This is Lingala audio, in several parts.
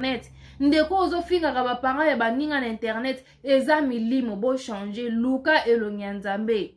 Internet. Ndeko ozofingaka ba parents ya baninga na internet eza milimo bo changer luka elongi ya Nzambe.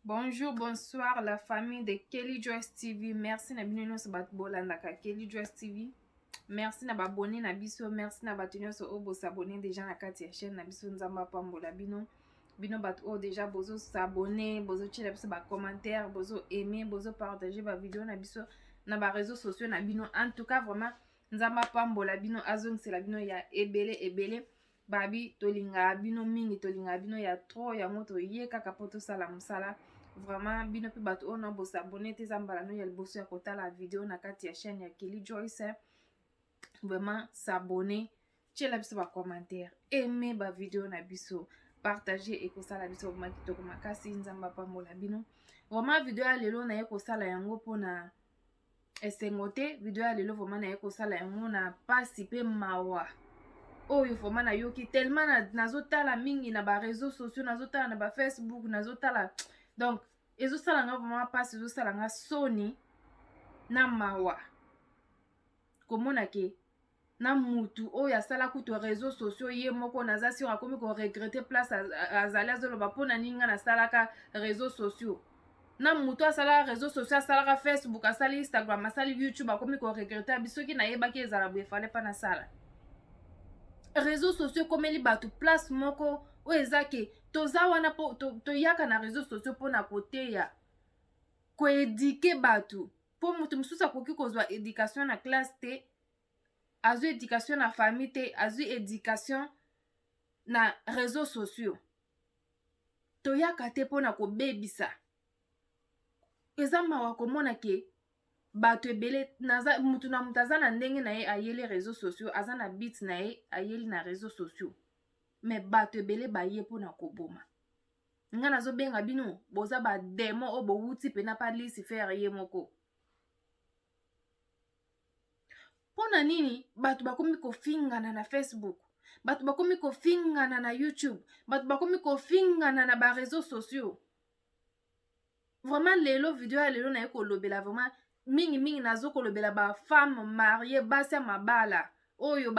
Bonjour, bonsoir la famille de Kelly Joyce TV. Merci na bino nyonso bato bolandaka Kelly Joyce TV. Merci na babone na biso, merci na bato nyonso oyo bosabone déjà na kati ya chaîne na biso. Nzambe apambola bino. Bino bato oyo déjà bozo s'abonner, bozo tiela biso ba commentaires, bozo aimer, bozo partager ba vidéo na biso na ba réseaux sociaux na bino. En tout cas vraiment Nzambe apambola bino, azongisela bino ya ebele ebele. Babi tolingaka bino mingi, tolingaka bino ya trop, yango toye kaka po tosala mosala. Vraiment bino pe bato oyo na bosabone te, eza mbala no ya liboso ya kotala video na kati ya chaîne ya Kelly Joyce. Vraiment s'abonner, tiela biso ba commentaire, aimer ba video na biso, partager ekosala biso vraiment kitoko makasi. Nzambe apambola bino. Vraiment video ya lelo naye kosala yango mpona esengo te. Video ya lelo vraiment naye kosala yango na pasi pe mawa oyo vraiment nayoki tellement nazotala mingi na ba réseaux sociaux, nazotala na ba Facebook, nazotala, donc ezosala nga vraiment pasi, ezosala nga soni na mawa komona ke na mutu oyo asala kutu réseaux sociaux ye moko naza sur akomi ko regretter place azali, azoloba mpona nini nga nasalaka réseaux sociaux. Na mutu asalaka réseaux sociaux, asalaka Facebook, asali Instagram, asali YouTube, akomi ko regretter abi soki nayebaki ezala boye fale mpa nasala réseaux sociaux. Ekomeli bato place moko oyo eza ke toza wana po toyaka na réseaux sociaux mpona koteya, koéduquer bato, mpo moto mosusu akoki kozwa éducation na classe te, azwi éducation na famille te, azwi éducation na réseaux sociaux. Toyaka te mpona kobebisa. Eza mawa komona ke bato ebele naza mutu na mutu aza na ndenge na ye ayeli réseaux sociaux, aza na but na ye ayeli na réseaux sociaux, mais bato ebele baye mpona koboma. Nga nazobenga bino boza badémon oyo bowuti mpena pa Lucifer ye moko. Mpona nini bato bakomi kofingana na Facebook, bato bakomi kofingana na YouTube, bato bakomi kofingana na baréseaux sociaux? Vraiment lelo video ya lelo naye kolobela vraiment mingimingi, nazo kolobela bafemme mariée, basi ya mabala oyo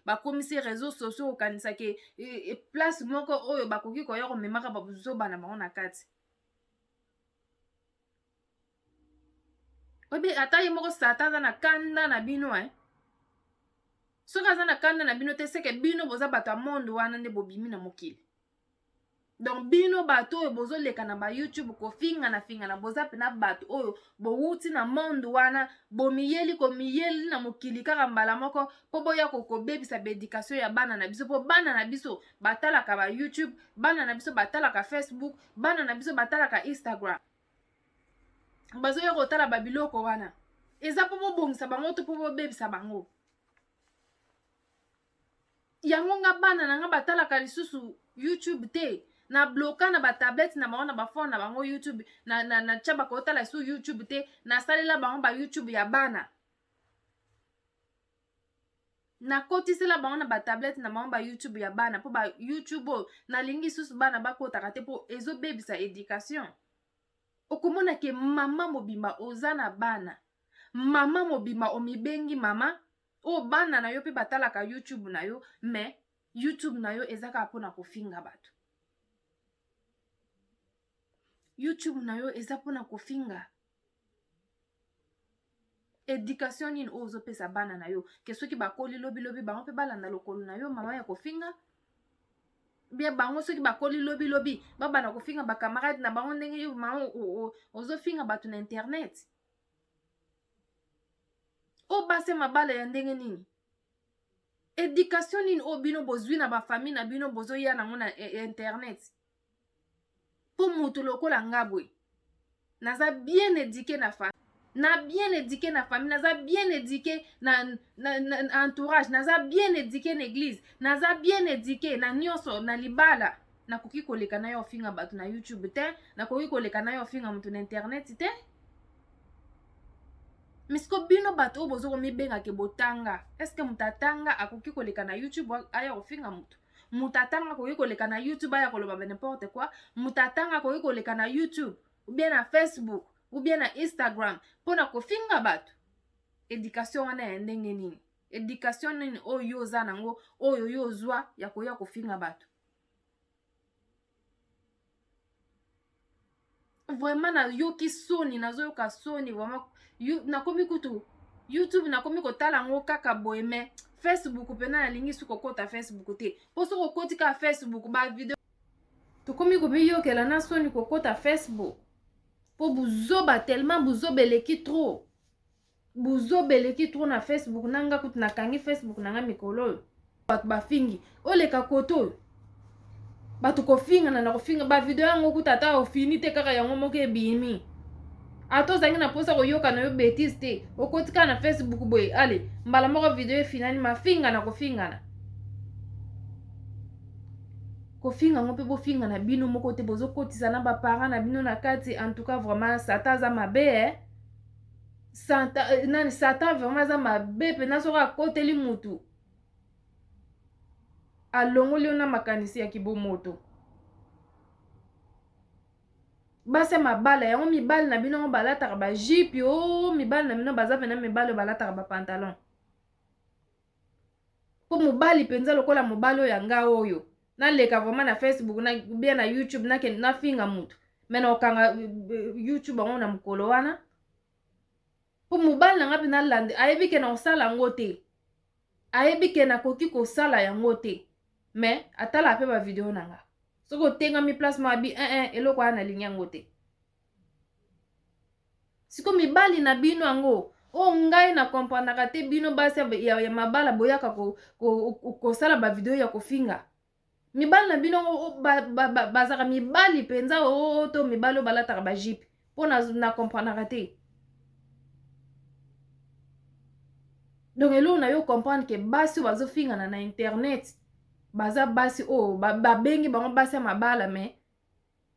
bakomisi ba réseaux sociaux kokanisa ke place moko oyo bakoki koya komemaka bazoba na bango na kati. Oyebi ata ye moko Satan aza na kanda na bino, eh? Soki aza na kanda na bino te, seke bino boza bato ya monde wana nde bobimi na mokili. Donc bino bato oyo bozoleka na ba YouTube kofingana fingana, boza mpena bato oyo bowuti na monde wana, bomiyeli komiyeli na mokili kaka mbala moko mpo boya kobebisa baéducation ya bana na biso. Mpo bana na biso batalaka ba YouTube, bana na biso batalaka Facebook, bana na biso batalaka Instagram, bazoya kotala babiloko wana. Eza mpo bobongisa bango to mpo bobebisa bango? Yango nga bana na nga batalaka lisusu YouTube te. Na bloka na batablette na bango, na baphone na bango YouTube na tia, bakotala lisusu YouTube te. Nasalela bango ba YouTube ya bana, nakotisela bango na batablette na bango ba YouTube ya bana, mpo ba YouTube oyo nalingi lisusu bana bakotaka te, mpo ezobebisa éducation. Okomona ke mama mobimba oza na bana, mama mobimba omibengi mama, oyo bana na yo mpe batalaka YouTube na yo, mais YouTube na yo eza kaka mpona kofinga bato. YouTube na yo eza mpona kofinga. Education nini oyo ozopesa bana na yo ke soki bakoli lobilobi bango mpe balanda lokolo na yo mama ya kofinga? Bien, bango soki bakoli lobilobi babanda kofinga bacamarade na bango ndenge yo mama ozofinga bato na internet. Oyo basi mabala ya ndenge nini? Education nini oyo bino bozwi na bafamille na bino bozoya nango na internet? Mpo moto lokola nga boye, naza bien éduqué na famille, na bien éduqué na famille, naza bien éduqué na entourage, naza bien éduqué na église, naza bien éduqué na nyonso, na libala. Nakoki koleka na yo ofinga bato na YouTube te, nakoki koleka na yo ofinga moto na internet te. Misiko bino bato oyo bozo komibengake botanga, est-ce moto atanga akoki koleka na YouTube aya kofinga moto? Moto atanga akoki koleka na YouTube aya koloba ba n'importe quoi? Moto atanga akoki koleka na YouTube ou bien na Facebook ou bien na Instagram mpona kofinga bato? Éducation wana ya ndenge nini? Éducation nini oyo yo oza nango, oyo yo ozwa ya koya kofinga bato? Vraiment nayoki soni, nazoyoka soni vraiment. Nakomi kutu YouTube nakomi kotala yango kaka boye, mais Facebook mpena nalingi soki kokota Facebook te, mpo soki okoti kaka Facebook, bavideo tokomi komiyokela na soni kokota Facebook, mpo buzoba, tellement buzoba eleki trop, buzoba eleki trop na Facebook. Na nga kutu nakangi Facebook na nga mikolo oyo. Bato bafingi, oleka kote oyo bato kofingana na kofinga, bavideo yango kuta ata ofini te, kaka yango moko ebimi. Ata ozangi na mposa koyoka na yo bêtise te, okoti kaka na Facebook boye, ale mbala moko video efinani, mafinga na kofingana, kofinga yango mpe bofingana bino moko te, bozokotisa na baparent na bino na kati. En tout cas, vraiment, Satan aza mabe, eh? Satan, nani, Satan vraiment aza mabe mpena. Soki akoteli mutu, alongoli yo na makanisi ya kibomoto. Basi ya mabala yango, mibali na bino yango balataka bajupe o mibali na bino baza mpena mibali oyo balataka bapantalon? Mpo mobali mpenza lokola mobali oyo ya nga oyo, naleka vraiment na Facebook na bien na YouTube, nakende nafinga mutu, me na okanga YouTube yango na mokolo wana, mpo mobali na nga mpe nalande, ayebi ke na kosala yango te, ayebi ke nakoki kosala yango te, me atalaka mpe bavideo na nga. Soki otengami place moko, abi 1 eloko wana nalingi yango te. Siko mibali na bino yango oyo ngai na comprendaka te, bino basi ya mabala boyaka kosala bavideo ya kofinga mibali na bino, bazalaka mibali mpenza oo to mibali oyo balataka bajupe? Mpo na comprendaka te. Donc eloko na yo comprendre ke basi oyo bazofingana na internet baza basi oyo babengi bango basi ya mabala, mais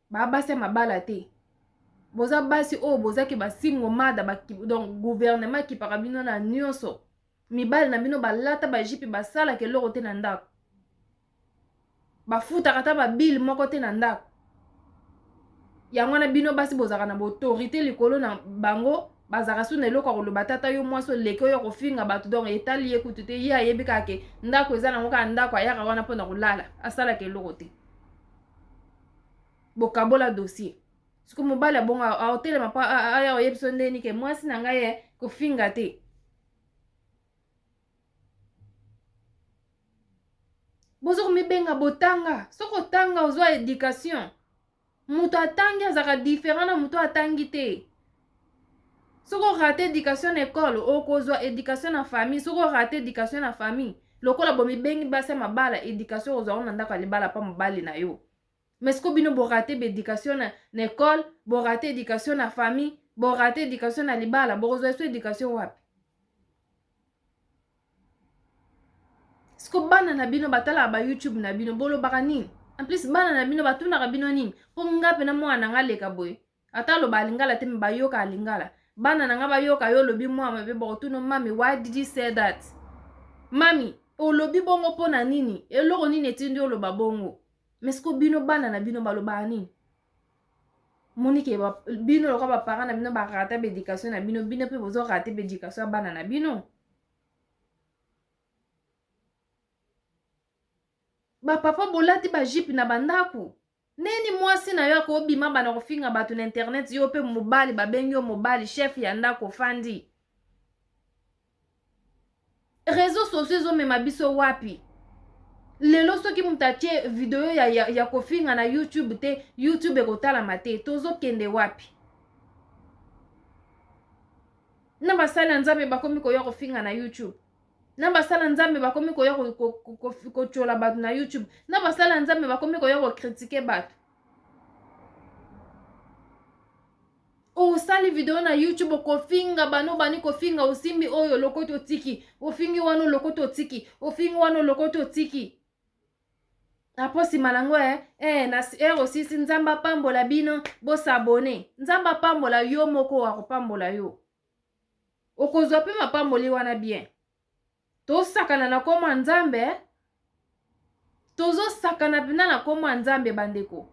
baa basi ya mabala te. Boza basi oyo bozaki basingle mother ba, donc gouvernement ekipaka bino na nyonso. Mibali na bino balata bajupe, basalaka eloko te na ndako, bafutaka ata babile moko te na ndako. Yango wana bino basi bozalaka na baautorité likolo na bango, bazalaka su na eloko ya koloba. Tata yo mwasi oleki oyo kofinga bato, donc etali ye kutu te. Ye ayebi kaka ke ndako eza nango kaka ndako, ayaka wana mpona kolala, asalaka eloko te. Bokabola dossier. Soki mobali abongo aotelema mpo aya oyebi so ndeni ke mwasi na ngai ye kofinga te. Boza komibenga botanga. Soki otanga, ozwa éducation. Moto atangi azalaka différent na moto atangi te. Soki orater éducation na école, okozwa éducation na famille. Soki orater éducation na famille, lokola bomibengi basi ya mabala, éducation ozwa na ndako ya libala mpa mobali na yo. Mais siko bino borater baéducation na école, borater éducation na famille, borater éducation na libala, bokozwa eso éducation wapi? Siko bana na bino batalaka ba YouTube na bino, bolobaka nini? En plus, bana na bino batunaka bino nini? Mpo nga mpena mwana na nga aleka boye, ata aloba alingala te, me bayoka alingala. Bana na nga bayoka yo olobi mwa mabe, bakotuna: "Mami, why did you say that? Mami, olobi bongo mpo na nini? Eloko nini etindi oloba bongo?" Mais siko bino, bana na bino balobaka nini? Monike bino lokola baparent na bino barata baéducation na bino, bino mpe bozorate baéducation ya bana na bino. Bapapa bolati bajipe na bandako neni, mwasi na yo akobima bana kofinga bato na internet, yo mpe mobali babengi yo mobali, chef ya ndako, ofandi. Réseau sociaux ezomema biso wapi lelo? Soki moto atie video ya kofinga na YouTube te, YouTube ekotalama te. Tozokende wapi? Na basali ya Nzambe bakomi koya kofinga na YouTube, na basala Nzambe bakomi koya kotyola bato na YouTube, na basala Nzambe bakomi koya kocritiquer bato. Osali video na YouTube, okofinga bano bani kofinga, osimbi oyo lokoti otiki, ofingi wana olokoti otiki, ofingi wana olokoti otiki. Apo nsima nango na ere osisi, Nzambe apambola bino, bos'abonner. Nzambe apambola yo moko, akopambola yo, okozwa mpe mapamboli wana. Bien, tosakana na kombo ya Nzambe, tozosakana mpenza na kombo ya Nzambe. Bandeko,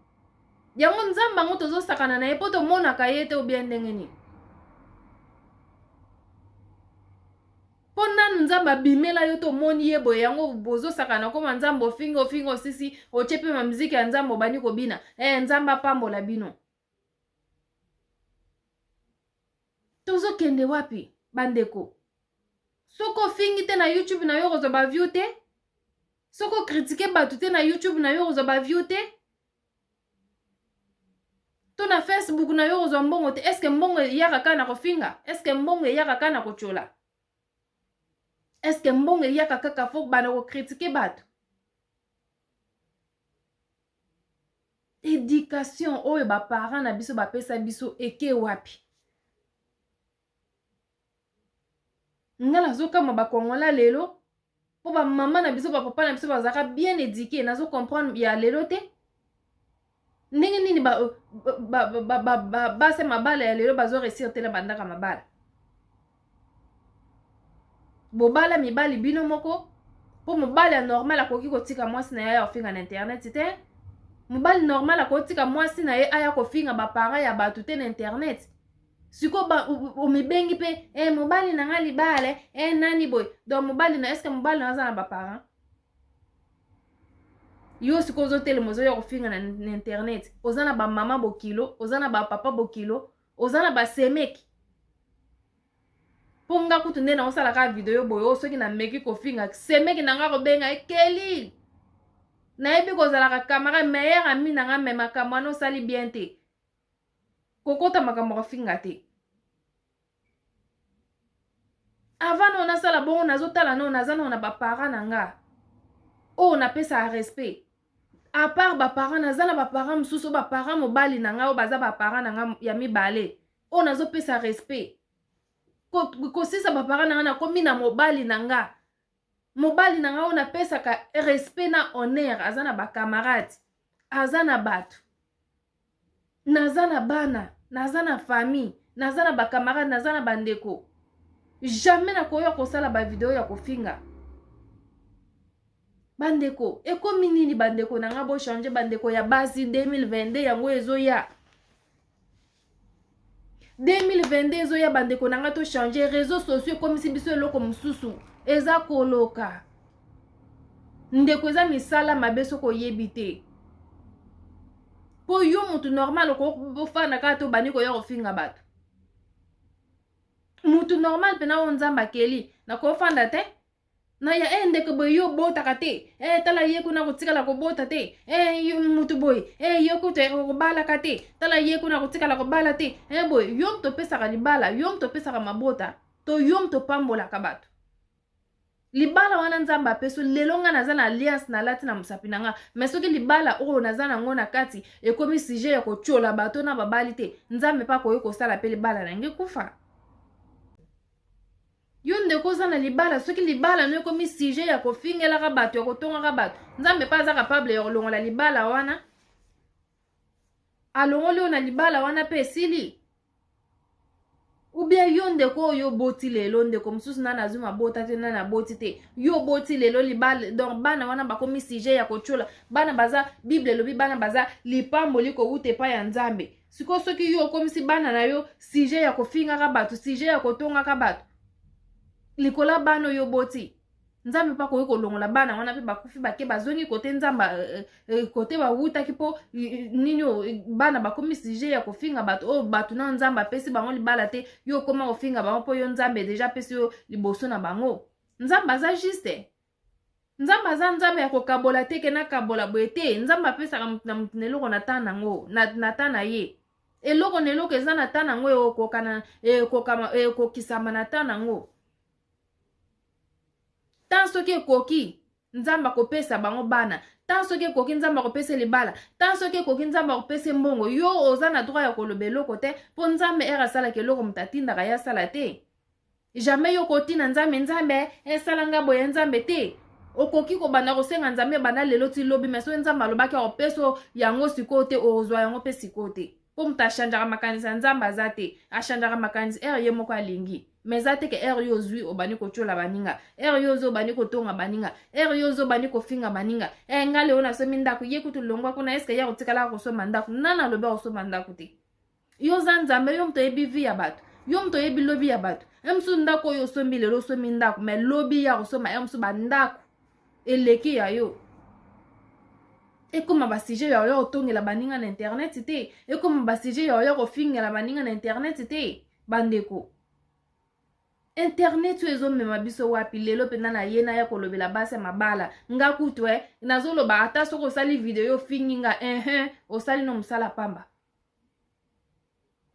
yango Nzambe yango tozosakana na ye mpo tomonaka ye te, obia ndenge nini? Mpo nanu Nzambe abimela yo, tomoni ye boye. Yango bozosakana na kombo Nzambe, ofingi, ofingi, osisi, otie mpe mamiziki ya Nzambe, obandi kobina. Nzambe apambola bino. Tozokende wapi, bandeko? Soki ofingi te na YouTube na yo, okozwa baview te. Soki ocritiquer bato te na YouTube na yo, okozwa baview te. To na Facebook na yo, okozwa mbongo te. Est-ce mbongo eyaka kaka na kofinga? Est-ce mbongo eyaka kaka na kotyola? Est-ce mbongo eyaka kaka fo bana kocritiquer bato? Éducation oyo baparent na biso bapesa biso eke wapi? Nga nazokamwa bakongola lelo, mpo bamama na biso, bapapa na biso bazalaka bien éduqué. Nazocomprendre ya lelo te ndenge nini basi ya mabala ya lelo bazoréussir te na bandaka mabala. Bobala mibali bino moko, mpo mobali ya normal akoki kotika mwasi na ye aya kofinga na internet te. Mobali normal akotika mwasi na ye aya kofinga baparent ya bato te na internet. Sikoyo omibengi mpe mobali na nga libala nani boye. Donc mobali na, est-ce mobali na aza na baparent? Yo sikoyo ozotelema, ozoya kofinga na internet. Oza na bamama bokilo, oza na bapapa bokilo, oza na basemeki. Mpo nga kutu nde naosala kaka video boye oyo, soki nameki kofinga, semeki na nga kobenga ekeli. Nayebi kozalaka camarade, meilleur ami na nga, mais makambo wana osali bien te, kokota makambo kofinga te. Avant nao nasala bongo, nazotala nao naza nao na baparent na nga oyo napesaka respect. À part baparent, naza na baparent mosusu oyo baparent mobali na ngai, oyo baza baparent na ngai ya mibale, oyo nazopesa respect. Kosisa baparent na ngai, nakomi na mobali na nga. Mobali na ngai oyo napesaka respect na honneur aza na bacamarade, aza na bato, naza na bana, naza na famille, naza na bacamarade, naza na bandeko. Jamais nakoya kosala bavideo ya kofinga. Bandeko, ekomi nini? Bandeko na nga, bochanger. Bandeko ya basi, 2022 yango ezoya, 2022 ezoya. Bandeko na nga, tochanger. Réseau sociaux ekomisi biso eloko mosusu, eza koloka. Ndeko, eza misala mabe soki oyebi te. Mpo yo motu normal okofanda kaka te, obandi koya kofinga bato. Mutu normal mpena oyo Nzambe akeli, nakofanda te na ya ndeko boye, yo obotaka te, tala ye kuna kotikala kobota te, yo mutu boye, yo kutu kobalaka te, tala ye kuna kotikala kobala te. Boye yo moto opesaka libala, yo moto opesaka mabota, to yo moto opambolaka bato? Libala wana Nzambe apeso lelo, nga naza na alliance nalati na mosapi na nga, mais soki libala oyo naza nango na kati ekomi sujet ya kotiola bato na babali te, Nzambe mpe akoki kosala mpe libala na nge kufa. Yo ndeko oza na libala, soki libala no ekomi sujet ya kofingelaka bato, ya kotongaka bato, Nzambe mpe aza capable ya kolongola libala wana. Alongoli oyo na libala wana mpe esili. Ou bien yo ndeko oyo oboti lelo, ndeko mosusu nani azwi mabota te, nani aboti te, yo oboti lelo libala, donc bana wana bakomi sujet ya kotiola. Bana baza, Bible elobi bana baza lipamboli kowuta epai ya Nzambe. Sikoyo soki yo okomisi bana na yo sujet ya kofingaka bato, sujet ya kotongaka bato likolo ya bana oyo oboti, Nzambe mpe akoki kolongola bana wana mpe bakufi bake bazongi kote Nzambe kote bawutaki. Mpo nini? Oyo bana bakomi sujet ya kofinga bato, oyo bato na Nzambe apesi bango libala te, yo okoma kofinga bango mpo yo Nzambe déjà apesi yo liboso na bango. Nzambe aza juste, Nzambe aza Nzambe ya kokabola te, ke nakabola boye te. Nzambe apesaka motu na motu na eloko na ta nango, na ta na ye. Eloko na eloko eza na ta nango, ekokisama na ta nango. Tan soki ekoki, Nzambe akopesa bango bana. Tan soki ekoki, Nzambe akopesa libala. Tan soki ekoki, Nzambe akopesa mbongo. Yo oza na droit ya koloba eloko te, mpo Nzambe ere asalaka eloko, moto atindaka ye asala te. Jamais yo kotina Nzambe: "Nzambe, esala nga boye." Nzambe te. Okoki kobanda kosenga Nzambe banda lelo ti lobi, mais soki Nzambe alobaki akopesa yango sikoyo te, ozwa yango mpe sikoyo te, mpo moto achangeaka makanisi ya Nzambe aza te. Achangeaka makanisi ere ye moko alingi, mais eza te ke ere yo ozwi, obandi kotiola baninga, ere yo ozwi, obandi kotonga baninga, ere yo ozwi, obandi kofinga baninga. E nga leo nasomi ndako, ye kutu longwa kuna. Eske ye akotikalaka kosomba ndako? Nani alobi akosomba ndako te? Yo oza Nzambe? Yo moto oyebi vie ya bato, yo moto oyebi lobi ya bato. E mosusu ndako oyo osombi lelo, osombi ndako, mais lobi ya kosomba e mosusu bandako eleki ya yo. Ekóma basujet ya oya kotongela baninga na internet te, ekóma basujet ya oya kofingela baninga na internet te. Bandeko, internet oyo ezomema biso wapi lelo mpenza? Na ye naya kolobela basi ya mabala. Nga kutu e nazoloba, ata soki osali video ofingi nga, ehe, osali no mosala pamba.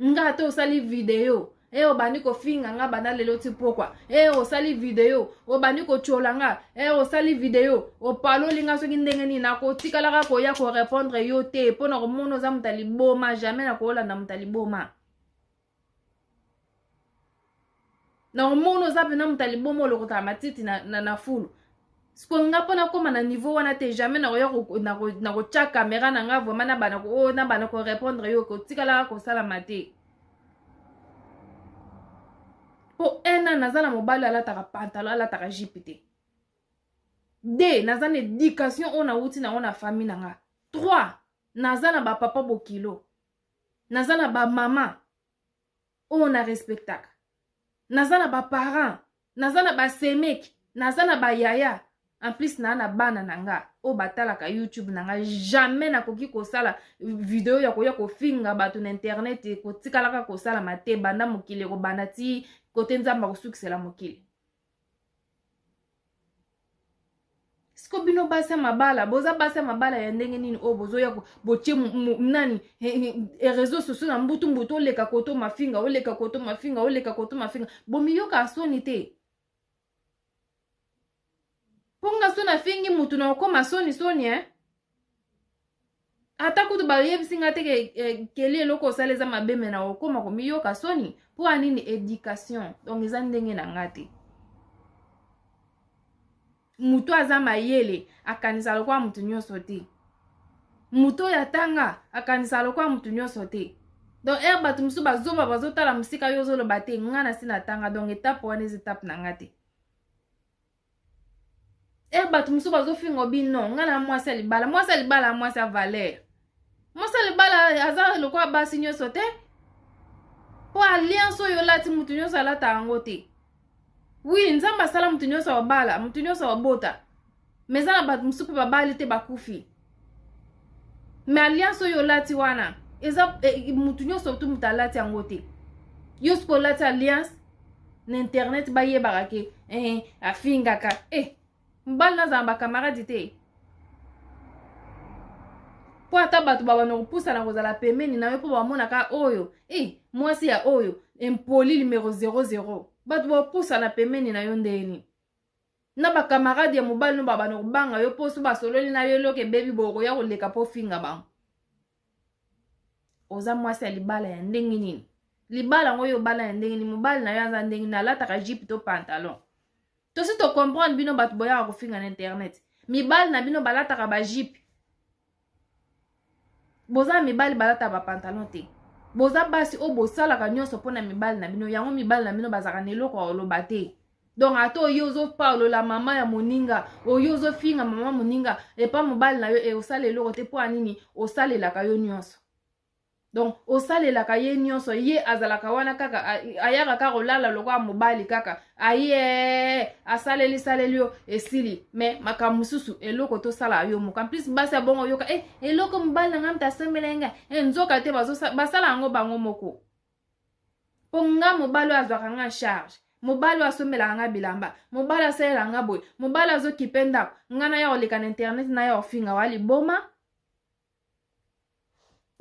Nga ata osali video e obandi kofinga nga banda lelo ti pokwa, e osali video obandi kotyola nga, e osali video opaloli nga soki ndenge nini, nakotikalaka koya korépondre yo te, mpo na komona oza moto ya liboma. Jamais nakolanda moto ya liboma. Nakomona oza mpena moto ya liboma, olokotaka matiti na fulu. Siko nga mpo nakóma na niveau wana te, jamais nakoya nakotya caméra na nga vraiment nabana korépondre yo. Kotikalaka kosalama te, mpo un an naza na mobali alataka pantalon, alataka jupe te. De naza na éducation oyo nawuti nango na famille na nga. Trois, naza na bapapa bokilo, naza na bamama oyo na respectaka, naza na baparent, naza na basemeki, naza na bayaya, en plus naa na bana na nga oyo batalaka YouTube na nga. Jamais nakoki kosala video ya koya kofinga bato na internet. Kotikalaka kosalama te banda mokili ekobanda ti kote Nzambe akosukisela mokili. Siko bino basi ya mabala, boza basi ya mabala ya ndenge nini oyo bozoya botie nani réseau sociaux na mbutu mbutu, oleka koto mafinga, oleka koto mafinga, oleka koto mafinga? Bomiyoka soni te? Mpo nga so nafingi mutu na okóma soni soni, eh? Ata kutu bayebisi nga te ke keli eloko osala eza mabe, mais na okóma komiyoka soni. Mpo ya nini? Éducation. Donc eza ndenge na nga te. Moto aza mayele akanisa lokola moto nyonso te. Moto oyo atanga akanisa lokola moto nyonso te. Donc ere bato mosusu bazoba bazotala mosika, yo ozoloba te: "Nga na si natanga." Donc étape wana eza étape na nga te. Ere bato mosusu bazofinga bino, nga na mwasi ya libala, mwasi ya libala, mwasi ya valeur, mwasi ya libala aza lokola basi nyonso te, mpo alliance oyo olati, motu nyonso alata yango te. Oui, Nzambe asala motu nyonso abala, motu nyonso abota, mais eza na bato mosusu mpe babali te, bakufi. Mais alliance oyo olati wana eza motu nyonso tu moto alati yango te. Yo soki olati alliance na internet, bayebaka ke afingaka mobali, nazala bacamarade te, mpo ata bato babanda kopusana kozala pembeni na yo, mpo bamonaka oyo mwasi ya oyo impoli numero 00. Bato bapusana pembeni na yo ndeni na bacamarade ya mobali no babanda kobanga yo, mpo so basololi na yo eloko ebebi, bokoya koleka mpo finga bango. Oza mwasi ya libala ya ndenge nini? Libala yango oyo obala ya ndenge nini? Mobali na yo aza ndenge nini? Alataka jupe to pantalon? Tosi tocomprendre bino bato boyaka kofinga na internet, mibali na bino balataka bajupe. Boza mibali balataka bapantalon te. Boza basi oyo bosalaka nyonso mpona mibali na bino. Yango mibali na bino bazalaka na eloko ya koloba te. Donc ata oyo ozopalola mama ya moninga, oyo ozofinga mama moninga epa mobali na yo, e osala eloko te. Mpo ya nini? Osalelaka yo nyonso. Donc osalelaka ye nyonso, ye azalaka wana kaka, ayaka kaka kolala lokola mobali kaka, aye asaleli saleli yo esili. Me makambo mosusu eloko tosala yo moko. En plus basi ya bongo oyoka eh, eloko mobali na ngai moto asombela ye ngai eh, nzoka te basala yango bango moko. Mpo nga mobali oyo azwaka nga charge, mobali oyo asombelaka nga bilamba, mobali asalelaka nga boye, mobali azokipe ndako, nga naya koleka na internet naya kofinga wa liboma.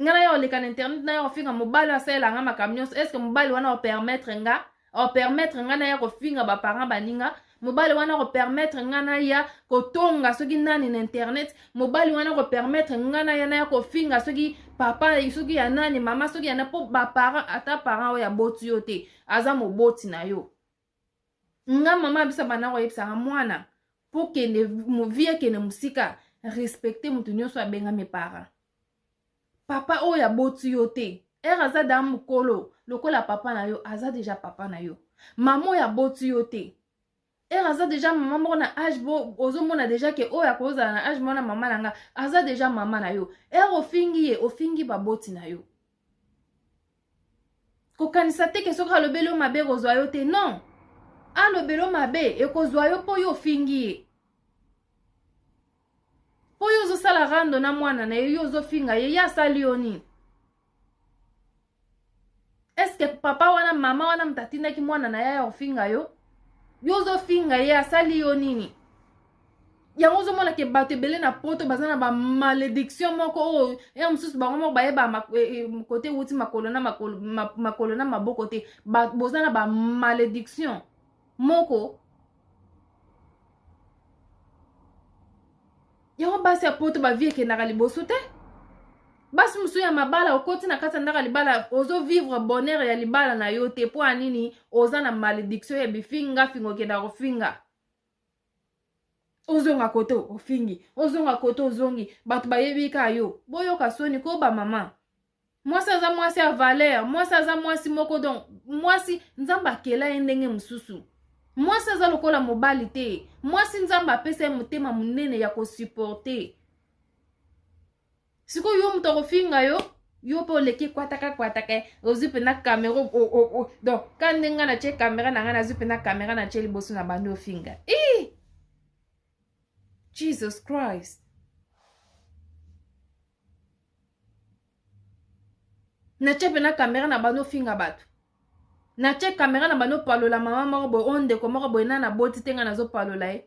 Nga naya koleka na internet naya kofinga mobali oyo asalelaka nga makambo nyonso. Est-ce que mobali wana opermettre nga, opermettre nga naya kofinga baparent baninga? Mobali wana kopermettre nga naya kotonga soki nani na internet? Mobali wana kopermettre nga naya naya kofinga soki papa soki ya nani, mama soki ya nani? Mpo baparent, ata parent oyo aboti yo te, aza moboti na yo. Nga mama biso banda koyebisaka mwana mpo kende vie, ekende mosika, respecte moto nyonso abengami parent. Papa oyo aboti yo te, ere aza da mokolo lokola papa na yo, aza deja papa na yo. Mama oyo aboti yo te, ere aza deja mama moko na age, bo ozomona deja ke oyo akozala na age mwana mama na nga, aza deja mama na yo. Ere ofingi ye, ofingi baboti na yo. Kokanisa te ke soki alobeli yo mabe ekozwa yo te. Non, alobeli yo mabe ekozwa yo mpo yo ofingi ye, mpo yo ozosala rando na mwana na ye, yo ozofinga ye, ye asali yo nini? Eske papa wana, mama wana moto atindaki mwana na ye aya kofinga yo? Yo ozofinga ye, asali yo nini? Yango ozomona ke bato ebele na poto baza na bamalédiction moko oyo ya mosusu bango moko bayeba kote ewuti makolo na makolo, makolo na maboko te. Boza na bamalédiction moko. Yango basi ya poto bavie ekendaka liboso te. Basi mosusu ya mabala, okoti na kati ya ndako ya libala, ozovivre bonheur ya libala na yo te. Mpo ya nini? Oza na malédiction ya bifingafinga. Okendaka kofinga, ozonga kote ofingi, ozonga kote ozongi, bato bayebi ka yo. Boyoka soni ko bamama. Mwasi aza mwasi ya valeur, mwasi aza mwasi moko. Donc mwasi Nzambe akela ye ndenge mosusu. Mwasi aza lokola mobali te. Mwasi Nzambe apesa ye motema monene ya kosupporte. Sikoyo yo moto akofinga yo, yo mpe oleki kwataka kwataka, ozwi mpena kamera. Donc ka ndenge ngai natie kamera na ngai, nazwi mpena kamera natie liboso na bandi ofinga. E Jesus Christ, natie mpena kamera na bandi ofinga bato, natie kamera na bandi opalola mama moko boye, oyo ndeko moko boye na naboti te, ngai nazopalola ye.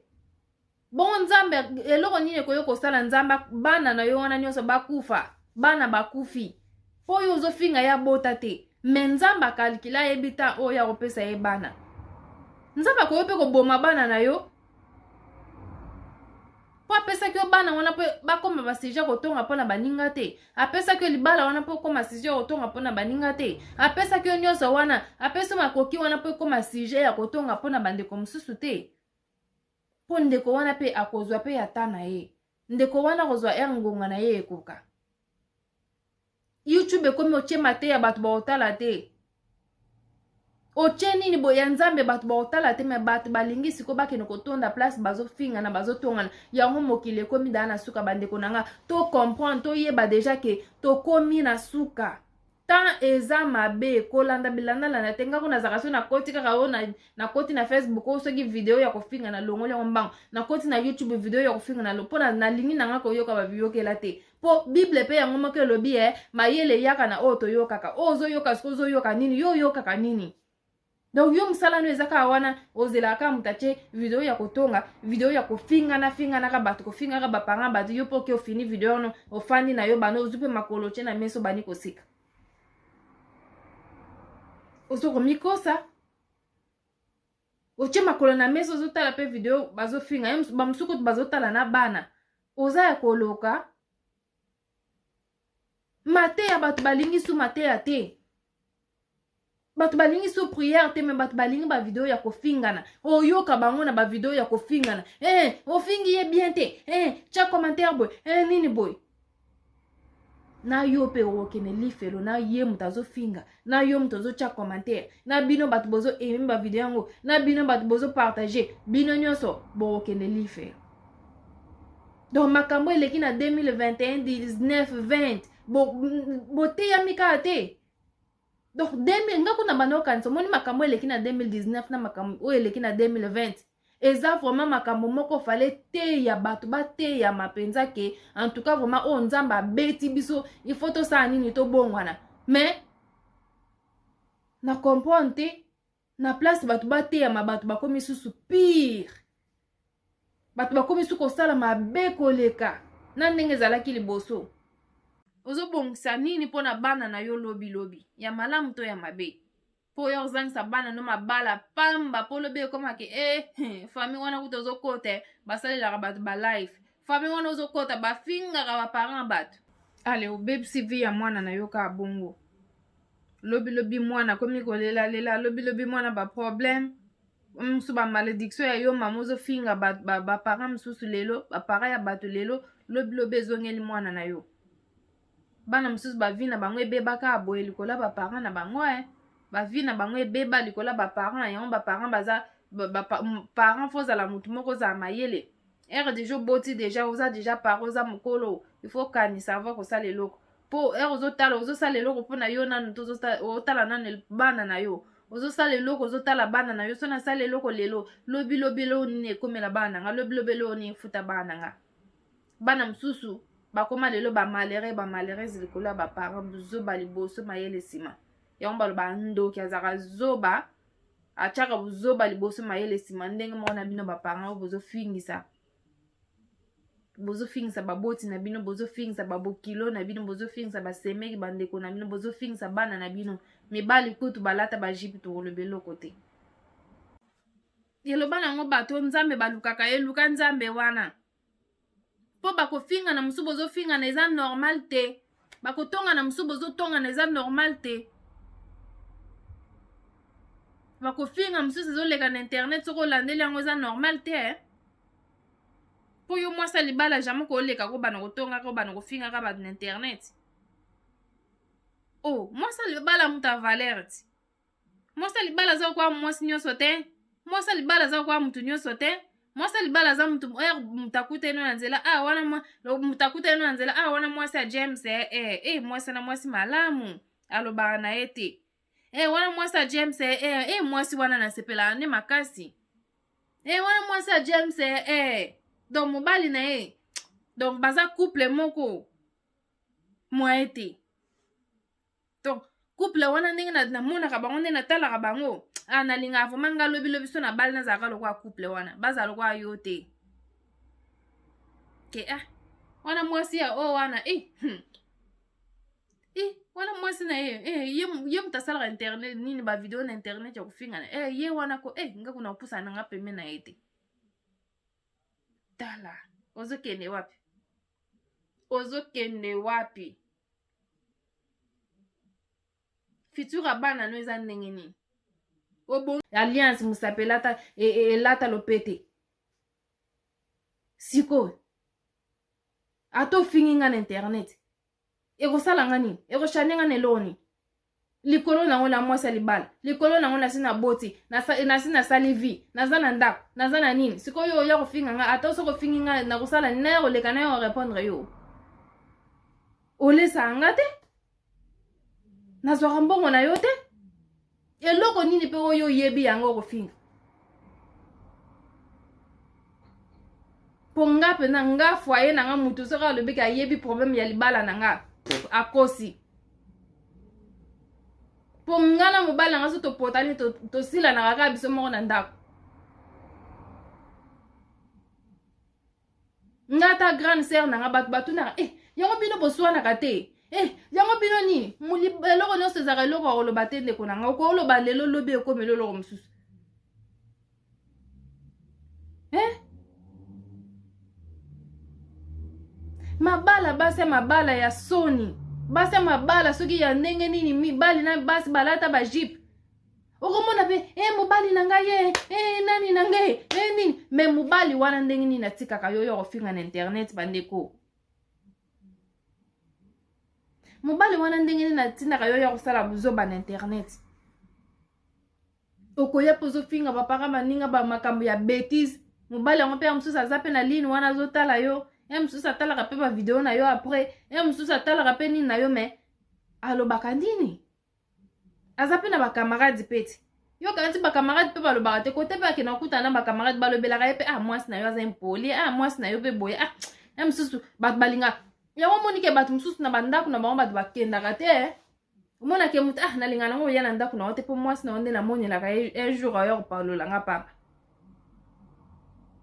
Bongo Nzambe eloko nini ekoki kosala? Nzambe bana na yo wana nyonso bakufa, bana bakufi mpo oyo ozofinga ye abota te. Me Nzambe akalikila, ayebi ta oyo akopesa ye bana. Nzambe akoki mpe koboma bana na yo mpo apesaki yo bana wana mpo bakoma basujet kotonga mpo na baninga te. Apesaki yo libala wana mpo okoma sujet kotonga mpo na baninga te. Apesaki yo nyonso wana, apesi yo makoki wana mpo ekoma sujet ya kotonga mpo na bandeko mosusu te. Mpo ndeko wana mpe akozwa mpe ata na ye, ndeko wana akozwa ere ngonga na ye ekoka. YouTube ekomi otie mateya, bato bakotala te. Otie nini boye ya Nzambe, bato bakotala te. Me bato balingi sikoyo bakende kotonda place bazofingana, bazotongana. Yango mokili ekomi daa na suka. Bandeko na nga, to comprendre, toyeba deja ke tokomi na suka. Temps eza mabe, kolanda bilandalanda te. Ngako nazalaka so nakoti kaka oyo, nakoti na Facebook oyo, soki video ya kofinga, nalongoli yango mbango. Nakoti na YouTube, video ya kofinga na mpo nalingi nanga koyoka babiyokela te. Mpo Bible mpe yango moko elobi e mayele eyaka na oyo toyokaka. Oyo ozoyoka sikoyo, ozoyoka nini? Yo oyokaka nini? Donc yo mosala no eza kaka wana, ozelaka kaka moto atie video ya kotonga, video ya kofingana finganaka bato, kofingaka baparent bato. Yo mpo oke ofini video wana, ofandi na yo bana, ozwi mpe makolo otie na meso, bani kosika, ozo komikosa. Otie makolo na mesa, ozotala mpe video bazofinga bamosusu, kutu bazotala na bana. Oza ya koloka mateya. Bato balingi su mateya te, bato balingi su prière te, me bato balingi bavideo ya kofingana. Oyoka bango na bavideo ya kofingana, eh, ofingi ye bien te, eh, tia commentaire boye, eh, nini boye. Na yo mpe okokende lifelo na ye moto azofinga, na yo moto ozotia commentaire, na bino bato bozo aime bavideo yango, na bino bato bozopartage, bino nyonso bokokende lifelo. Donc makambo eleki na 2021, 19, 20. Boteyami bo kaka te. Donc 2000 nga kuna banda okanisa, omoni makambo eleki na 2019 na makambo oyo eleki na 2020 eza vraiment makambo moko fale teya bato, bateyama mpenza ke en tout cas vraiment oyo Nzambe abeti biso, il faut tosala nini? Tobongwana. Mais na comprendre te, na place bato bateyama, bato bakomi susu pire, bato bakomi su kosala mabe koleka na ndenge ezalaki liboso. Ozobongisa nini mpona bana na yo lobilobi, ya malamu to ya mabe? Mpo oyo ozangisa bana no mabala pamba, mpo lobi ekomaki e famille wana kuta ozokota, basalelaka bato balife, famille wana ozokota, bafingaka baparent bato. Ale, obebisi vie ya mwana na yo kaka bongo. Lobilobi mwana akomi kolelalela, lobilobi mwana baproblème mosusu, bamalédiction ya yo mama ozofinga baparent mosusu lelo, baparent ya bato lelo, lobilobi ezongeli mwana na yo. Bana mosusu bavie na bango ebebaka boye likolo ya baparent na bango, e bavie na bango ebeba likolo ya baparent yango. Baparent baza parent, faut ozala motu moko, ozala mayele. Ere déjà oboti, déjà oza déjà parent, oza mokolo, il faut kanisa avant kosala eloko. Mpo ere ozotala, ozosala eloko mpona yo nanu to otala nanu bana na yo? Ozosala eloko, ozotala bana na yo? So nasala eloko lelo, lobi lobi eloko nini ekomela bana na nga? Lobi lobi eloko nini efuta bana na nga? Bana mosusu bakóma lelo bamalheureux, bamalheureuse likolo ya baparent. Buzoba liboso, mayele nsima. Yango baloba ndoki azalaka zoba, atiaka buzoba liboso, mayele nsima. Ndenge moko na bino baparent oyo bozofingisa, bozofingisa baboti na bino, bozofingisa babokilo na bino, bozofingisa basemeki, bandeko na bino, bozofingisa bana na bino. Mibali kutu balata bajupe, tokoloba eloko te. Eloba nango bato, Nzambe balukaka ye, luka Nzambe wana, mpo bakofingana mosusu, bozofingana eza normal te, bakotongana mosusu, bozotongana eza normal te, bakofinga mosusu ezoleka na internet, soki olandeli yango eza normal te, eh? Mpo yo mwasi ya libala, jamais kooleka kobana kotongaka, kobana kofingaka bato na internet. O oh, mwasi ya libala, moto ya valeur ti. Mwasi ya libala aza kwa mwasi nyonso te, mwasi ya libala aza kwa mutu nyonso te. Mwasi ya libala aza mutu ere moto akutani na nzela, ah wana moto akutani na nzela, ah wana mwasi ya James, eh, eh, eh, mwasi na mwasi malamu, alobaka na ye te. Eh, wana mwasi ya James, eh, eh, eh, mwasi wana nasepelaka nde makasi. Eh, wana mwasi ya James, eh, eh. Donc mobali na ye, donc baza couple moko moye te. Donc couple wana, ndenge namonaka bango, nde natalaka bango, ah, nalingaka vraiment nga lobilobi so na bali nazalaka lokola couple wana, bazala lokola yo te ke ah wana mwasi ya oyo wana, eh, eh, wana mwasi na ye, eh, ye, ye moto asalaka internet nini, bavideo na internet ya kofingana, eh, ye wana ko, eh, nga kuna kopusana na nga pembe na ye te. Tala, ozokende wapi? Ozokende wapi? Futur ya bana no eza ndenge nini? Obongi alliance, mosapi elata, elata lopete. Sikoyo ata ofingi nga na internet, ekosala nga nini? Ekochanger nga na eloko nini? Likolo nango na mwasi ya libala, likolo nango nasi naboti, nasi nasali vie, naza na ndako, naza na nini. Sikoyo oya kofinga nga, ata soki ofingi nga, nakosala nini? Naya koleka, naya korépondre yo? Olesaka nga te, nazwaka mbongo na yo te. Eloko nini mpe oyo oyebi yango okofinga? Mpo nga mpenza, nga foyer na nga, mutu soki alobiki ayebi problème ya libala na nga, akosi. Mpo nga na mobali na nga, so topotani, tosilanaka kaka biso moko na ndako. Nga ata grande sœur na nga, bato batunaka, eh, yango bino boswanaka te? Eh, yango bino nini? Eloko nyonso ezalaka eloko ya koloba te, ndeko na nga. Okoloba lelo, lobi ekomeli eloko mosusu, eh? Mabala, basi ya mabala ya soni, basi ya mabala soki ya ndenge nini, mibali na basi balata bajupe, okomona mpe e mobali na ngai ye, e nani na ngai, e nini. Me mobali wana ndenge nini atikaka yo yo kofinga na internet? Bandeko, mobali wana ndenge nini atindaka yo yo kosala buzoba na internet? Okoya mpo ozofinga bapaka baninga, bamakambo ya bétise. Mobali yango mpe ya mosusu aza mpe na line wana, azotala yo. ye mosusu atalaka mpe bavideo na yo après, ye mosusu atalaka mpe nini na yo, mais alobaka nini? Aza mpe na bacamarade mpe ti yo kanti bacamarade mpe balobaka te, kote mpe akenda kokutana na bacamarade, balobelaka ye mpe: ah, mwasi na yo aza impoli, ah, mwasi na yo mpe boye, ah. Ye mosusu bato balinga yango. Omoni ke bato mosusu na bandako na bango bato bakendaka te. Omonake moto: ah, nalinga nango oya na ndako na yo te, mpo mwasi na yo nde namonelaka ye un jour ayo kopalolanga pamba.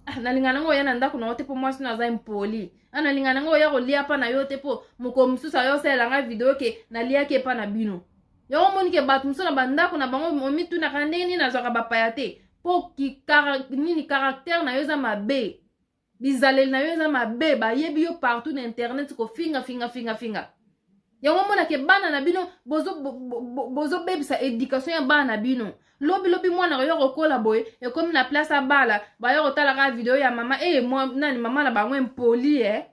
Ah, nalinga nango oya na ndako na yo te, mpo mwasi no aza impoli. Ah, nalinga nango oya kolia mpa na yo te, mpo mokolo mosusu ayo osalela ngai video ke naliaki epa na bino. Yango omoni ke bato mosusu na bandako na bango, omitunaka ndenge nini nazwaka bapaya te, mpo nini? Caractère na yo eza mabe, bizaleli na yo eza mabe, bayebi yo partout na internet kofinga finga finga finga. Yango omonake bana na bino bozobebisa bo, bo éducation ya bana na bino. Lobi lobi mwana oyo kokola boye, ekomi na place abala, baya kotalaka video ya mama e nani, mama na bango impoli. E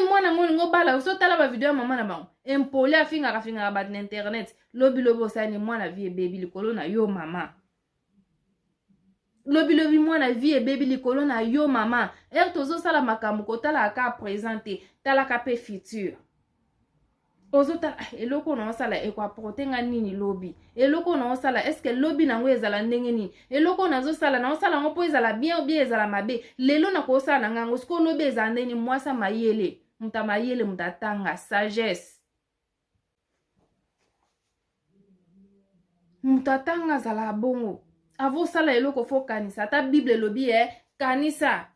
mwana ngo olingi obala, osotala bavideo ya mama na bango impoli, afingaka fingaka bato na internet. Lobi lobi osali mwana, vie ebebi likolo na yo mama. Lobilobi mwana, vie ebebi likolo na yo mama. Ere tozosala makambo, kotalaka ka présent te, talaka mpe futur. Ozotala: ah, eloko oyo naosala ekoapporter nga nini lobi? Eloko oyo naosala, est-ce lobi nango ezala ndenge nini? Eloko oyo nazosala, naosala yango mpo ezala bien ou bien ezala mabe? Lelo nakosala na ngango, sikoyo lobi ezala ndenge nini? Mwasi mayele, moto amayele, moto atanga, sagesse, moto atanga azalaka bongo. Avosala eloko, faut kanisa. Ata Bible elobi e kanisa.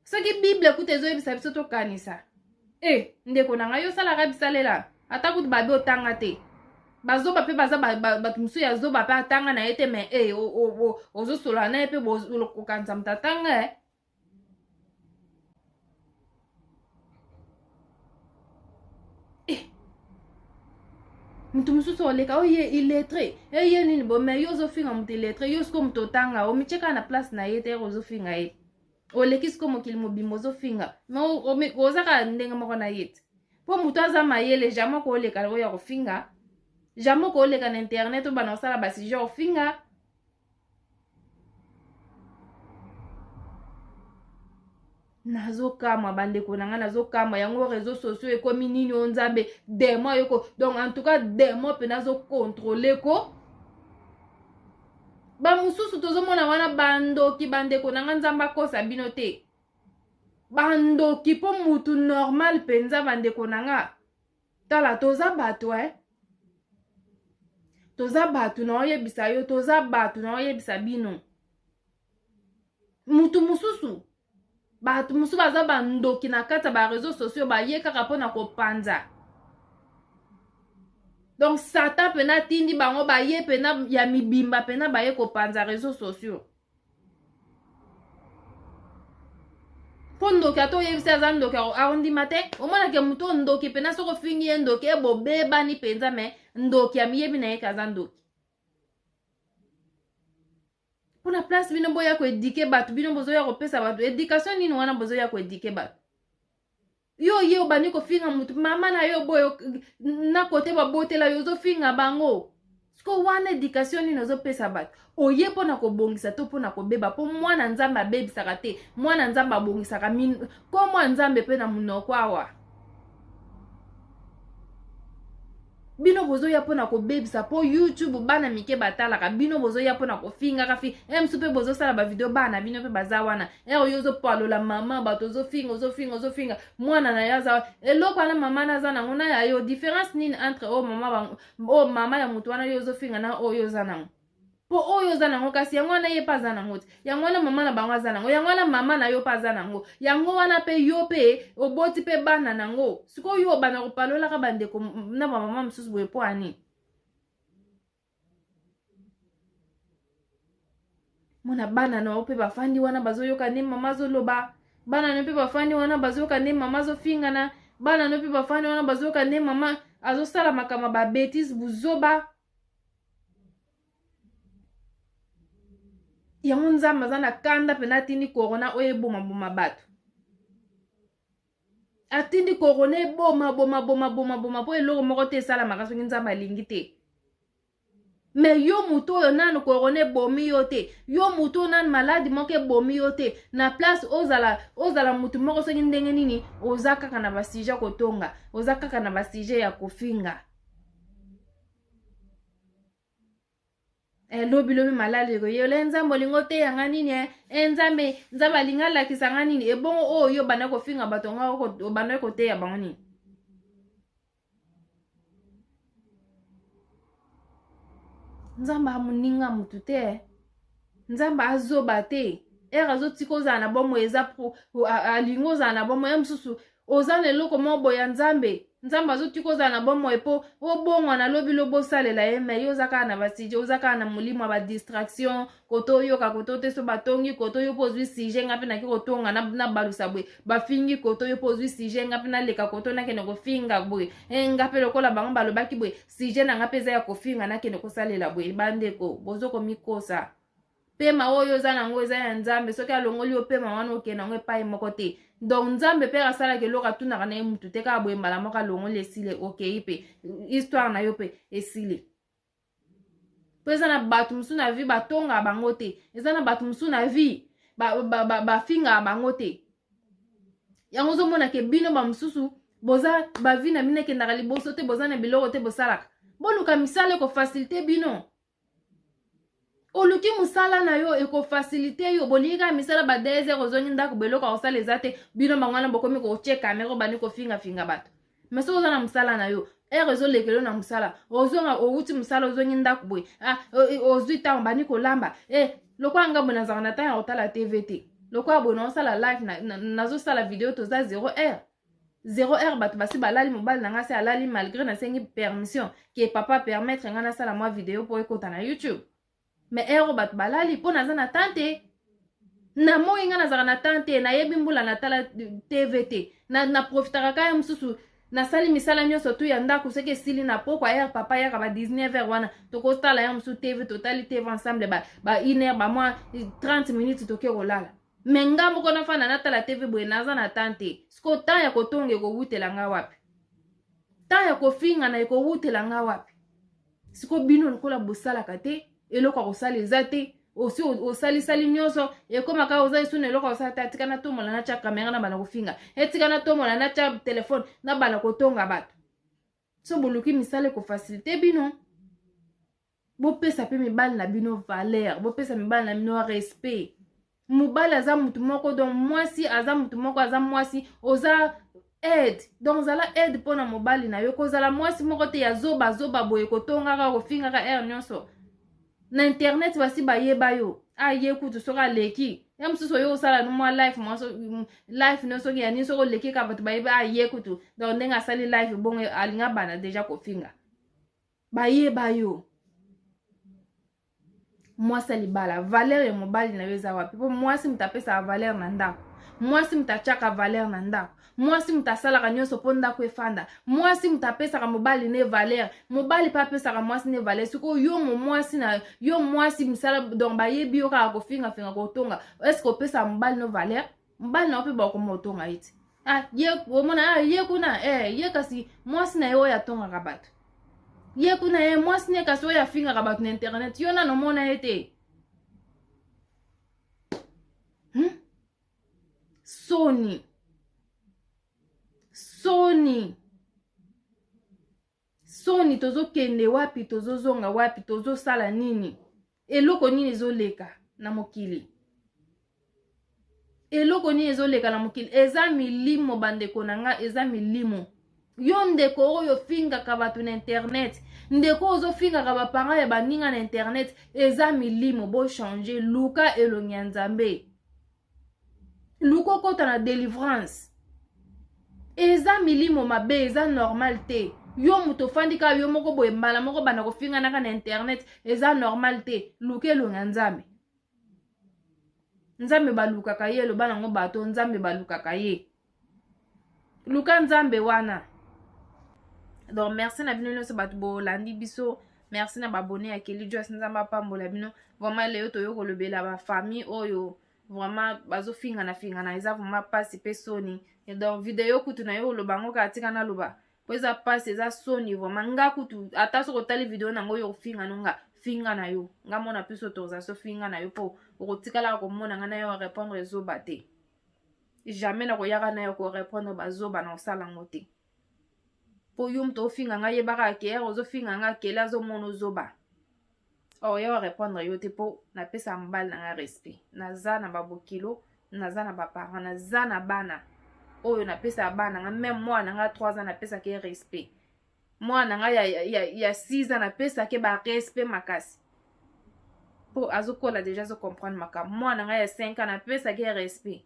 Soki Bible kuta ezoyebisa biso tokanisa, e ndeko na ngai, osalaka bisalela. Ata kutu babe otanga te, bazoba mpe baza bato mosusu ya zoba mpe atanga na ye te, mais e ozosolola na ye mpe kokanisa moto atanga. E eh. Moto mosusu oleka oyo ye illettré, eye nini bo, mais yo ozofinga moto illettré. Yo sikoyo moto otanga, omitie kaka na place na ye te. Ozofinga ye, oleki sikoyo mokili mobimba ozofinga, mais oza kaka ndenge moko na ye te, mpo moto aza mayele jamais kooleka oyo ya kofinga, jamais kooleka na internet oyo bana kosala basujet ofinga. Nazokamwa, bandeko na ngai, nazokamwa. Yango réseau sociaux ekomi nini? O Nzambe, démon yoko. Donc en tout cas démon mpe nazocontrôler ko bamosusu tozomona wana bandoki. Bandeko na ngai, Nzambe akosa bino te, bandoki. Mpo mutu normal mpenza, bandeko na nga, tala, toza bato e toza bato. Na oyebisa yo, toza bato. Na oyebisa bino, mutu mosusu, bato mosusu baza bandoki na kati ya baréseaux sociaux, baye kaka mpona kopanza. Donc Satan mpena atindi bango, baye mpena ya mibimba, mpena baye kopanza réseaux sociaux. Mpo ndoki, ata oyebisi aza ndoki, akondima te. Omonake motu oyo ndoki mpena, soki ofingi ye ndoki, ebobebani mpenza. Mais ndoki amiyebi na ye ke aza ndoki. Mpona place bino boya koéduquer bato, bino bozoya kopesa bato éducation nini wana? Bozoya koéduquer bato, yo ye obandi kofinga motu, mama na yo boye na kote babotela yo, ozofinga bango. Siko wana éducation nini ozopesa bato? Oye mpona kobongisa to mpona kobeba? Mpo mwana Nzambe abebisaka te, mwana Nzambe abongisaka. Ko mwa Nzambe mpe na monoko awa, bino bozoya mpona kobebisa, mpo YouTube bana mike batalaka. Bino bozoya mpona kofingaka fi e mosu, mpe bozosala bavideo, bana bino mpe baza wana. Ere oyo ozopalola mama bato, ozofinga, ozofinga, ozofinga mwana na yo, aza eloko wana mama na aza nango na ya yo. Différence nini entre oyo mama, oyo mama ya motu wana yo ozofinga na oyo oza nango? Mpo oyo oza nango, kasi yango wana ye mpe aza nango te. Yango wana mama na bango aza nango, yango wana mama na yo mpe aza nango, yango wana mpe yo mpe oboti mpe bana nango. Sikoyo yo obanda kopalolaka bandeko na bamama mosusu boye, mpo ani mona bana na yo mpe bafandi wana, bazoyoka nde mama azoloba. Bana na yo mpe bafandi wana, bazoyoka nde mama azofingana. Bana na yo mpe bafandi wana, bazoyoka nde mama azosala makambo babêtises, buzoba. Yango Nzambe aza na kanda mpena, atindi corona oyo ebomaboma bato. Atindi corona eboma boma boma boma boma, mpo eloko moko te esalamaka soki Nzambe alingi te. Me yo moto oyo nanu corona ebomi yo te, yo moto oyo nanu maladi moko ebomi yo te, na place ozala ozala motu moko soki ndenge nini, oza kaka na basujet kotonga, oza kaka na basujet ya kofinga. Eh, lobi lobi malali ekoyela nzambe olingi oteya nga nini eh? Eh, nzambe nzambe alingi alakisa nga nini? Ebongo oyo yo obanda kofinga bato nga obanda koteya bango nini? Nzambe amoninga motu te, eh. Nzambe azoba te. Ere azotika ozala na bomoi eza alingi ozala na bomoi ye mosusu oza na eloko moko boye ya nzambe. Nzambe azotika ozala na bomoi mpo obongwana lobi lobi osalela ye, me yo oza kaka na basije, oza kaka na molimo ya badistraction. Koto oyoka koto te, so batongi koto yo mpo ozwi sujet, nga mpe nake kotonga nabalusa boye, bafingi koto yo mpo ozwi sujet, nga mpe naleka koto nakende kofinga boye. E, nga mpe lokola bango balobaki boye, sujet na nga mpe eza ya kofinga, nakende kosalela boye. Bandeko, bozokomikosa. Pema oyo oza nango eza ya nzambe. Soki alongoli yo pema wana, okende yango epai moko te. Donc nzambe mpe asalaka eloko atunaka na ye mutu te, kaka boye mbala moko alongoli, esili, okei mpe histoire na yo mpe esili. Mpo eza na bato mosusu na vie batongaka bango te, eza na bato mosusu na vie bafingaka bango te. Yango ozomona ke bino bamosusu boza bavi na bino ekendaka liboso te, boza na biloko te bosalaka. Boluka misala ekofacilite bino. Oluki mosala na yo ekofacilite yo. Bolingi kaka misala ba 2 heures, ozongi ndako, beloko ya kosala eza te. Bino bango wana bokomi kotie kamera, obandi kofingafinga bato. Me soki oza na mosala na yo, heure ezolekela yo na mosala, ozonga, owuti mosala, ozongi ndako boye, ah, ozwi ntango, bandi kolamba. E lokola nga boye, nazalaka na ntango ya kotala tv te. Lokola boye naosala live, nazosala video, toza 0 heure, 0 heure, bato basi balali, mobali na ngai se alali, malgré nasengi permission ke papa permettre ngai nasala mwa video mpo ekota na YouTube. Mais heure oyo bato balali, mpo naza na temps te. Na moi ngai nazalaka na temps te, nayebi mbula natala tv te. Na profitaka kaka ya mosusu, nasali misala nyonso tu ya ndako. Soki esili na pokwa, heure papa yaka ba 19 heure wana, tokotala ya mosusu tv, totali tv ensemble ba 1 heure, ba mwa 30 minutes, toke kolala. Me nga moko nafanda natala tv boye, naza na temps te. Siko temps ya kotonga ekowutela nga wapi? Temps ya kofingana ekowutela nga wapi? Siko bino lokola bosalaka te, eloko ya kosala eza te, osi osalisali nyonso, ekóma kaka oza esu na eloko ya kosala te. Atika natombola natya kamera na bana kofinga, etika natombola natya telefone na bana kotonga bato. So boluki misala ekofacilite bino. Bopesa mpe mibali na bino valeur, bopesa mibali na bino respect. Mobali aza mutu moko, donc mwasi aza mutu moko, aza mwasi, oza aide, donc ozala aide mpona mobali na yo. Kozala mwasi moko te ya zoba zoba boye, kotongaka, kofingaka heure nyonso na internet, basi bayeba yo. Aye kutu soki aleki ya mosusu, oyo osala no mwa life, mwa life no soki ya nini, soki oleki kaka bato bayeba, aye kutu donc ndenge asali life bongo, alinga bana deja kofinga, bayeba yo. Mwasi ya libala, valeur ya mobali na yo eza wapi? Mpo mwasi moto apesaka valeur na ndako, mwasi moto atiaka valeur na ndako, mwasi moto asalaka nyonso mpo ndako efanda, mwasi moto apesaka mobali ne valeur, mobali mpe apesaka mwasi ne valeur. Sikoyo yo mo mwasi na yo, mwasi misala, donc bayebi yo kaka kofingafinga, kotonga. Est-ce opesaka mobali no valeur? Mobali na yo mpe bakoma otonga ye ti. Ah, ye omona, ah, ye kuna, eh, ye kasi mwasi na ye oyo atongaka bato, ye kuna ye mwasi ne kasi oyo afingaka bato na internet, yo nano omona ye te, Soni, soni, soni! Tozokende wapi? Tozozonga wapi? Tozosala nini? Eloko nini ezoleka na mokili? Eloko nini ezoleka na mokili? Eza milimo, bandeko na nga, eza milimo. Yo ndeko oyo ofingaka bato na internet, ndeko oyo ozofingaka baparent ya baninga na internet, eza milimo. Bochange, luka elongi ya nzambe, luka okota na délivrance. Eza milimo mabe, eza normal te. Yo moto ofandi kaka yo moko boye, mbala moko banda kofinganaka na internet, eza normal te. Luka elongi ya nzambe. Nzambe balukaka ye, eloba nango bato, nzambe balukaka ye, luka nzambe wana. Donc merci na bino nyonso bato bolandi biso, merci na baabonnés ya Kelly Joyce, nzambe apambola bino vraiment. Lelo toyo kolobela bafamille oyo vraiment bazofingana fingana, eza vraiment mpasi mpe soni. Donc video kutu na yo oloba yango kaka, tika naloba mpo eza mpasi, eza soni vraiment. Nga kutu ata soki otali video nango oyo ofinga no nga, Finga na yo, nga mona plus autorisation, finga na yo, mpo okotikalaka komona nga na yo répondre ezoba te. Jamais nakoyaka na yo korépondre bazoba, na kosala yango te. Mpo yo moto ofinga nga, yebaka ke ere ozofinga nga, kele azomona ozoba, oya orépondre yo te, mpo napesa mobali na nga respect. Naza na babokilo, naza na baparent, naza na bana oyo napesaka bana nga. Même mwana na nga 3 ans, napesaka ye respect. Mwana na ngai ya 6 ans, napesaki barespect makasi, mpo azokola déjà, azocomprendre makambo. Mwana na ngai ya 5 ans, napesaki ye respect,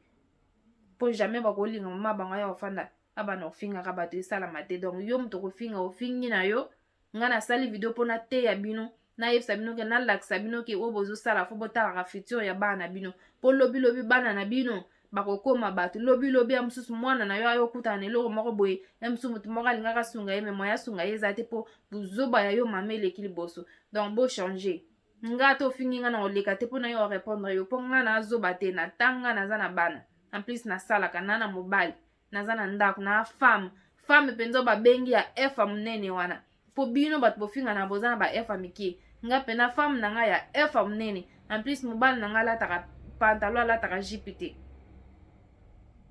mpo jamais bakolinga mama bango ya kofanda abana kofingaka bato, esalama te. Donc yo moto kofinga, ofingi na yo. Ngai nasali video mpo nateya bino, nayebisa bino ke, nalakisa bino ke oyo bozosala, faut botalaka futur ya bana na bino, mpo lobilobi bana na bino bakokóma bato. Lobilobi ya mosusu, mwana na yo ayokutana na eloko moko boye ya mosusu, motu moko alingaka asunga ye, mais moya asunga ye eza te, mpo buzoba ya yo mama eleki liboso. Donc bochange. Nga to ofingi nga, na koleka te mpo na yo orépondre yo, mpo nga nazoba te. Na ntanga naza na bana, en plus nasalaka na mobali, naza na ndako, na femme, femme mpenza oyo babengi ya F ya monene wana, mpo bino bato bofinga na boza na ba F ya mike. Nga mpena femme na ngai ya F ya monene. En plus mobali na ngai alataka pantalon, alataka jupe te.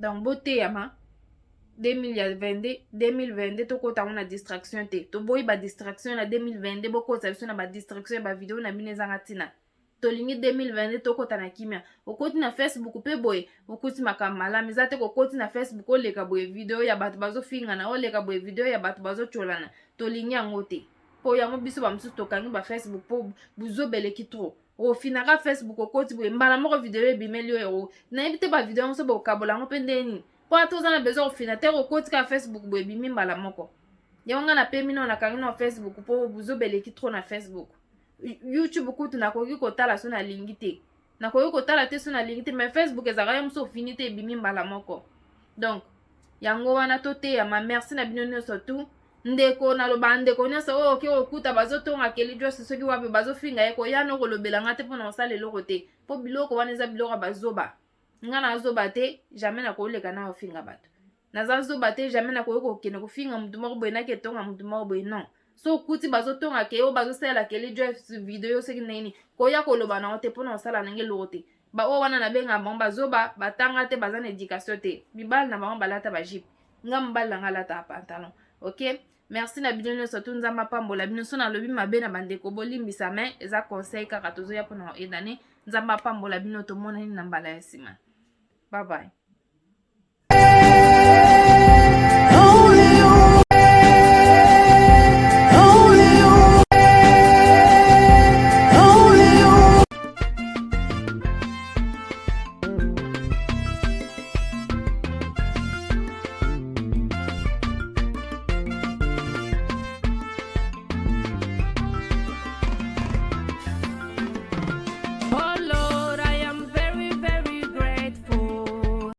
Donc boteyama. 2022, 2022, tokota yango na distraction te. Toboyi badistraction na 2022. Bokotisa biso na badistraction ya bavideo na bino ezanga ntina. Tolingi 2022 tokɔta na kimia. Okoti na Facebook mpe boye, okuti makambo malamu eza te. Kokoti na Facebook, oleka boye, video ya bato bazofingana, oleka boye, video ya bato bazotyolana. Tolingi yango te, mpo yango biso bamosusu tokangi bafacebook, mpo buzobeleki trop. Ofinaka Facebook, okoti boye, mbala moko video ebimeli oyo. Nayebi te bavideo yango so bokabola yango mpe ndenge nini, mpo ata oza na besoin kofina te, okoti kaka Facebook boye, ebimi mbala moko. Yango ngai napemi nao, nakangi na Facebook, mpo buzobeleki trop na Facebook. YouTube kutu nakoki kotala so nalingi te, nakoki kotala te so nalingi te, mais Facebook ezalaka ye mosu ofini te, ebimi mbala moko. Donc yango wana toteyama. Merci na bino nyonso tu. Ndeko, naloba ndeko nyonso oyo oke kokuta bazotonga Kelly Joyce, soki wapi bazofinga ye, koya no kolobela nga te, mpona kosala eloko te, mpo biloko wana eza biloko ya bazoba. Nga nazoba te, jamais nakoleka na kofinga bato. Naza zoba te, jamais nakoki kokende kofinga motu moko boye, naki etonga motu moko boye, non. So okuti bazotonga ke oyo bazosalela Kelly Joyce video, soki ndenge nini, koya koloba nango te, mpona kosala ndenge eloko te. Baoyo wana nabengaka bango bazoba, batanga te, baza na éducation te. Mibali na bango balata bajupe, nga mobali na nga alataka pantalon. Ok, merci na bino nyonso tu. Nzambe apambola bino. So nalobi mabe na bandeko, bolimbisa, mais eza conseil kaka, tozoya mpona koedane. Nzambe apambola bino. Tomonani na mbala ya nsima. Bye bye.